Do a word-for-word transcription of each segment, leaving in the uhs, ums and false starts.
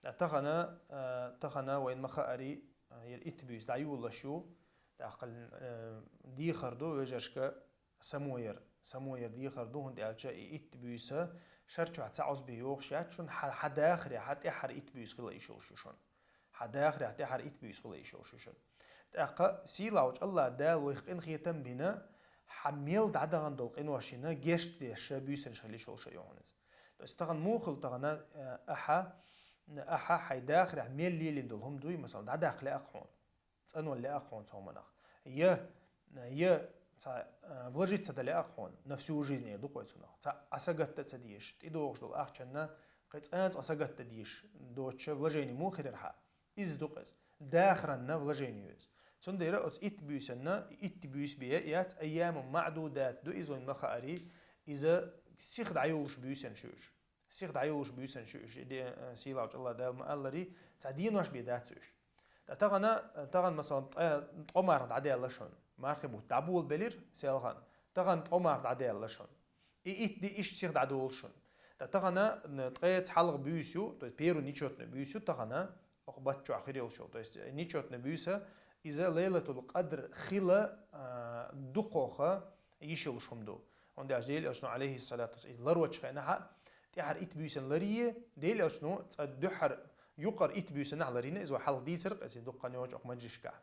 Тахана, а, тахана вайн ма хаарий, а, ер итт буьйса дӀайолалуш ю, тӀаккха, а, дехар ду вежаршка само яр, само яр дехар ду, хӀунда аьлча и итт буьйса шар чохь цхьа Ӏузбе йогӀуш яц шуна, хьа, хьан дахарехь тӀаьххьара итт буьйса хила йиш йолуш ю шуна. Хьан дахарехь тӀаьххьара итт буьйса хила йиш йолуш ю шуна. ТӀаккха сийлахьчу АллахӀ Дала вайх къинхетам бина, хьан мел дӀадахана долу къиношна гечдеш буьйсанаш хила йиш йолуш ю хьуна иза. То есть тахана муха хила тахана, э, ахьа, ахьа хьайн дахарехь мел лелийна долу хӀума дуй, масала, дӀадаккха лаьа-кх хьуна, цӀанвала лаьа-кх хьуна цу хӀуманах. Я, я цхьа, э, вложиться дан лаьа-кх хьуна, на всю жизнь эр ду-кх вай цунах. Цхьа а сагатдан ца дезаш, тӀедогӀуш долу ахчанна кхин цкъа а сагатдан дезаш доцуш вложение муха хир яра хьан? Иза ду-кх иза. Дахарна вложение ю иза. Цундела оцу итт буьйсанна, итт буьйса бен яц, айямун маӀдудат ду иза вайн ма хаарий, иза сиха дӀайолалуш буьйсанаш ю уьш. Сиха дӀайолалуш буьйсанаш ю уьш, де, э, сийлахьчу АллахӀ Дала ма-алларий, цхьа денош бен дац уьш. Ткъа тахана, тахана, масала, ткъа, ткъа марха дӀадаьлла шуна, мархи бутт дӀаболабелира селхана, тахана ткъа марха дӀадаьлла шуна. И итт ди иштта сиха дӀадолу шуна. Ткъа тахана, н-, ткъе цхьалгӀа буьйса ю, то есть первый нечётный буьйса ю тахана, оха бат чохь хир йолуш йолу. То есть, э, нечётный буьйса, иза Лайлатул Къадр хила, а, дукхаха йиш йолуш хӀума ду. ХӀунда аьлча Делан Элчано, алейхиссалату вассалам, иза ларочу хенахь, тӀаьххьара итт буьйсанна ларъе, Делан Элчано цкъа дуьххьара юкъара итт буьйсаннахь ларйина, иза вай хьалха дийцира-кх иза дуккха йолчу окху маджлишкахь.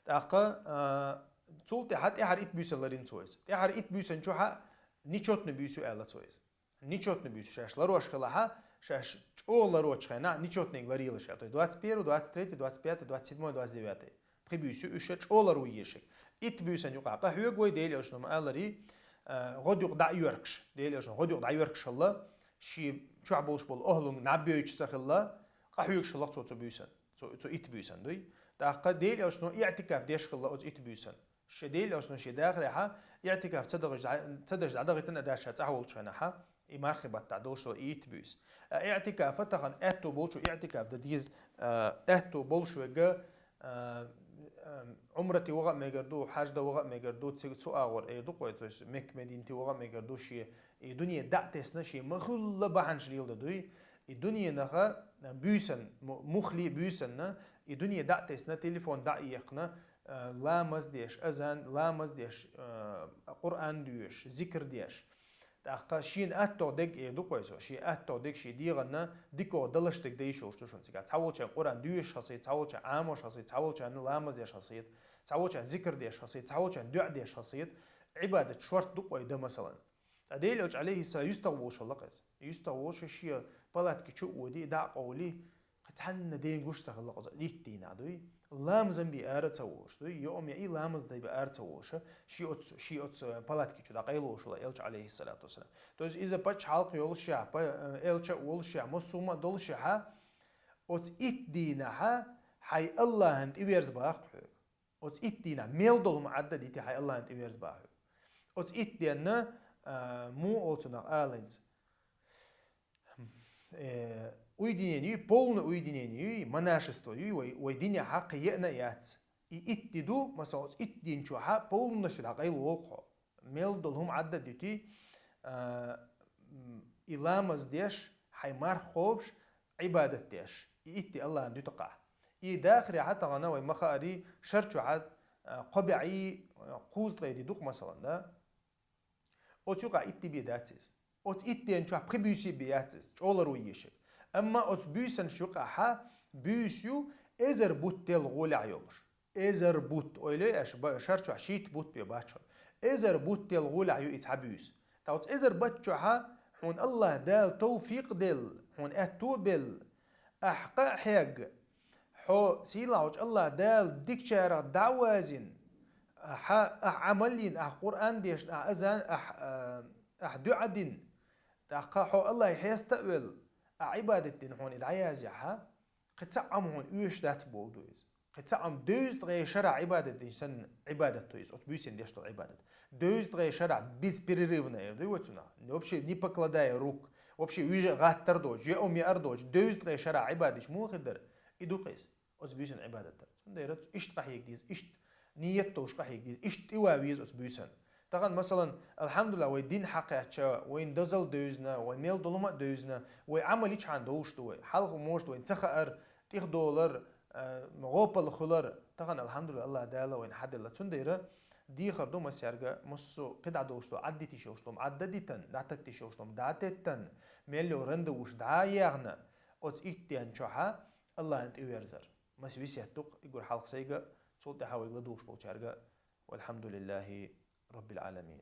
ТӀаккха, а, цул тӀаьхьа тӀаьххьара итт буьйсанна ларйина цо иза. ТӀаьххьара итт буьйсанна чохь нечётный буьйса ю аьлла цо иза. Нечётный буьйса шаьш ларош хилахь, шаьш чӀогӀа ларочу хенахь нечётныйга ларъелаш аьлла. То есть двадцать первый, двадцать третий, двадцать пятый, двадцать седьмой, двадцать девятый. Пхи буьйса ю уьш чӀогӀа ларъе езаш. Итт буьйсанна юкъахь къахьоьгу вай, Делан Элчано ма-алларий, а, гӀодаюкъ дӀа а йоьркуш. Делан Элчано гӀодаюкъ дӀайоьркуш хилла, шен чохь болуш болу охӀлунга наббойтуш ца хилла, къахьоьгуш хилла-кх цо цу буьйсанна. Цу, цу итт буьйсанна дуй. ТӀаккха Делан Элчано иӀтикаф деш хилла оцу итт буьйсанна. Шен Делан Элчано шен дахарехь иӀтикаф ца дахаш, ца даш дӀадахийтина а дац ша цӀахь волчу хенахь, и мархи баттахь долуш долу и итт буьйса. А иӀтикаф тахана аьтто болчо иӀтикаф дан деза, а, аьтто болуш верг, а, а, Ӏумрате ваха а мегар ду, хьаж дан ваха а мегар ду, цига цу агӀор эр ду-кх вай, то есть Мекка-Мединате ваха а мегар ду, шен и дуьне дӀа а тесна, шен ма-хуьллу бахьанаш леладан дуй. И дуьненах, а, буьйсанна, му-, муххале а буьйсанна, и дуьне дӀа а тесна, телефон дӀа а екхна, а, ламаз деш, азан, ламаз деш, а, Къуръан доьшуш, зикр деш. ТӀаккха шена аттагӀа дерг эр ду-кх вай цо, шен аттагӀа дерг, шен дегӀанна дикагӀа далуш дерг дан йиш йолуш ду шуна цигахь. Цхьаволчарна Къуръан доьшуш хьалсуьйту, цхьаволчарна Ӏамош хьалсуьйту, цхьаволчарна ламаз деш хьалсуьйту, цхьаволчарна зикр деш хьалсуьйту, цхьаволчарна дуӀа деш хьалсуьйту. Ӏибадат шорта ду-кх вай дан, масалан. Ткъа Делан Элча, алейхиссалам, юьстагӀа волуш хилла-кх иза. ЮьстагӀа волуш, шен палаткичу а воьдий, дӀа а къовлий, кхин цхьанна ден гуш ца хилла-кх иза, итт дийнахь дуй. Ламазан бен ара а ца волуш дуй, йоам яий, ламаз дан бен ара а ца волуш, шен оцу, шен оцу палаткичу дӀакъайлаволуш хилла Элча, алейхиссалату вассалам. То есть иза пачхьалкх йолушехь, па-, Элча а волушехь, массо хӀума а долушехь, оцу итт дийнахь хьайн АллахӀан тӀеверза боху-кх хьоьга. Оцу итт дийнахь мел долу хӀума Ӏадда а дитий, хьайн АллахӀан тӀеверза боху хьоьга. Оцу итт денна, а, муха олу цунах ала иза? Э, уединение юй, полное уединение юй, монашество юй, вай, вай динехь кхин еана а яц. И итт ди ду, масала, оцу итт дин чохь полностью дӀакъайлаволу-кх хьо. Мел долу хӀума Ӏадда а дуьтий, а, м, и ламаз деш, хьайн марха кхобуш, Ӏибадат деш, и итт ди АллахӀан дуьту-кх ахь. И дахарехь тахана вай ма хаарий, шар чохь, а, кхо бӀе, а, кхузткъе ди ду-кх, масалан, да? Оцу юкъахь итт ди бен дац иза. Оцу итт ден чохь пхи буьйса бен яц иза, чӀогӀа ларъе езаш. Амма оцу буьйсанаш юкъахь буьйса ю эзар бутт делла гӀолехь йолуш. Эзар бутт, ойла йой аша, ба-, шар чохь шийтта бутт бен бац хьуна. Эзар бутт делла гӀолехь ю и цхьа буьйса. Ткъа оцу эзар бутт чохь хьуна АллахӀ Дала тавфикъ делла, хьуна аьтто а белла, ахь къа а хьегна, хьо сийлахьчу АллахӀ Дала дикачарах дӀа а вазийна, ахьа, ахь Ӏамал йина, ахь Къуръан дешна, ахь азан, ахь, а, ахь дуӀа дина, тӀаккха хьо АллахӀе хьеста а велла, ахь Ӏибадат дина, хьуна и дӀаязъяхь, кхин цхьа а Ӏам хьуна оьшуш дац бохург ду иза. Кхин цхьа а Ӏам дезткъе шарахь Ӏибадат динчу санна Ӏибадат ду иза, оцу буьйсанна деш долу Ӏибадат. Дезткъе шарахь беспрерывно эр ду вай цунах. Вообще не покладая рук, вообще вижа гӀаттар доцуш, йоам яар доцуш, дезткъе шарахь Ӏибадат дича муха хир дара? И ду-кх иза, оцу буьйсанна Ӏибадат дар. Цундела иштта къахьега деза, иштта ниет долуш къахьега деза, иштта тӀе ван веза оцу буьйсанна. Тахан, масалан, алхьамдулиллахӀ, вай дин хьакхаьчча, вайна дозал девзна, вай мел долума а девзна, вай Ӏамал йича хьан долуш ду вай. Хьалха, может, вайна ца хаар, тӀехдолар, э, гӀопал хуьлар. Тахан, алхьамдулиллахӀ, АллахӀ Дала вайна хьаделла. Цундела дехар ду массаьрга, массо а кхидӀа долуш долу Ӏаддитиш йолуш долу Ӏаддадитан, дӀататтиш йолуш долу дӀатеттан, мел йолу ранда вуш дӀа а яхна, оцу итт ден чохьа АллахӀна тӀеверзар. Маса весет ду-кх, и гур хьалха сайга, цул тӀаьхьа вайга ладугӀуш болчаьрга. ВалхьамдулиллахӀи Раббил Ӏаламин.